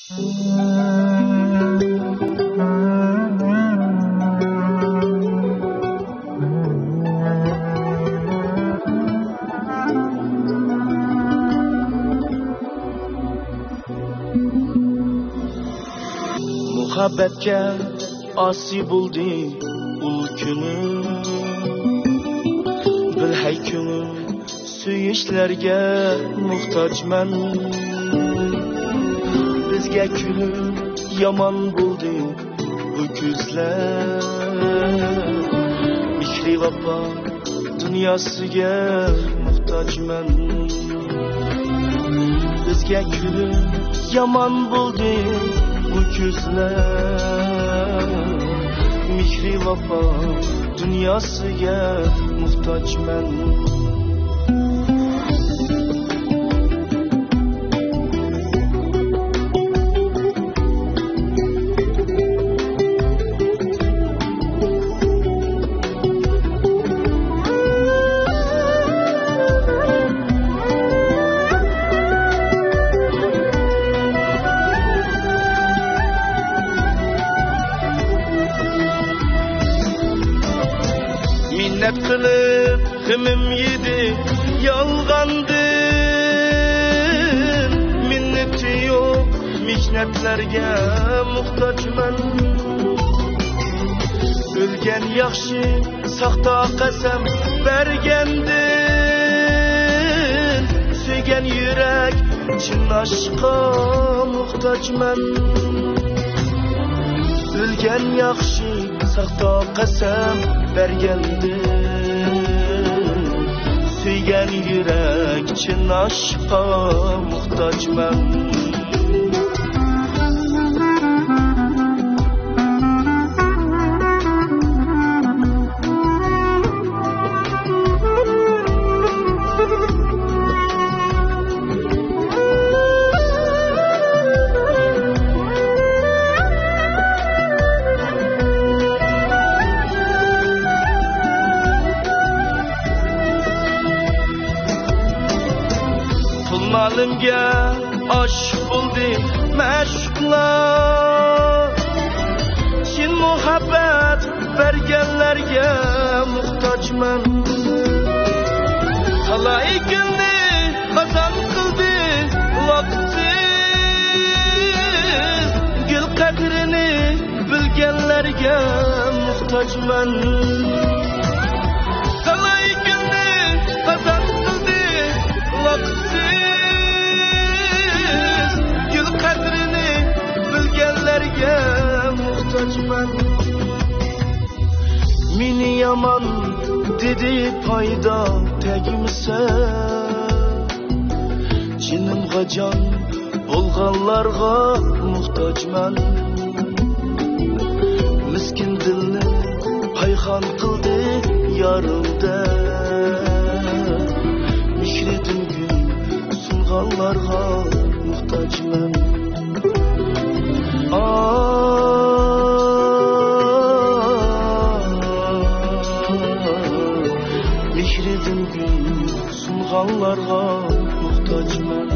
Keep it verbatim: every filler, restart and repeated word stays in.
مۇھەببەتكە ئاسىي بولدى ئۇل كۆڭۈل. بىل ھەي كۆڭۈل، سۆيۈشلەرگە موھتاجمەن. بىزگە كۈلۈپ يامان بولدى بۇ كۆزلەر. مېھرى ۋاپا دۇنياسىگە موھتاجمەن. بىزگە كۈلۈپ يامان بولدى بۇ كۆزلەر. مېھرى ۋاپا دۇنياسىگە موھتاجمەن. مىننەت قىلىپ غېمىم يېدى يالغاندىن. مىننىتى يوق مېھنەتلەرگە موھتاجمەن. ئۆلگەن ياخشى ساختا قەسەم بەرگەندىن. سۆيگەن يۈرەك چىن ئاشقا موھتاجمەن. ئۆلگەن ياخشى ساختا قەسەم بەرگەندىن. سۆيگەن يۈرەك چىن ئاشقا موھتاجمەن. پۇل مالىمگە ئاشىق بولدى مەشۇقلار. چىن مۇھەببەت بەرگەنلەرگە موھتاجمەن. تالاي گۈلنى خازان قىلدى ۋاقىتسىز. گۈل قەدرىنى بىلگەنلەرگە موھتاجمەن. تالاي گۈلنى خازان قىلدى ۋاقىتسىز. گۈل قەدرىنى بىلگەنلەرگە موھتاجمەن. مېنى يامان دېدى پايدا تەگمىسە. جېنىمغا جان بولغانلارغا موھتاجمەن. مىسكىن دىلنى پايخان قىلدى يارىڭدە. مېھرىدىن گۈل سۇنغانلارغا موھتاجمەن. ئاھ، مېھرىدىن گۈل سۇنغانلارغا موھتاجمەن.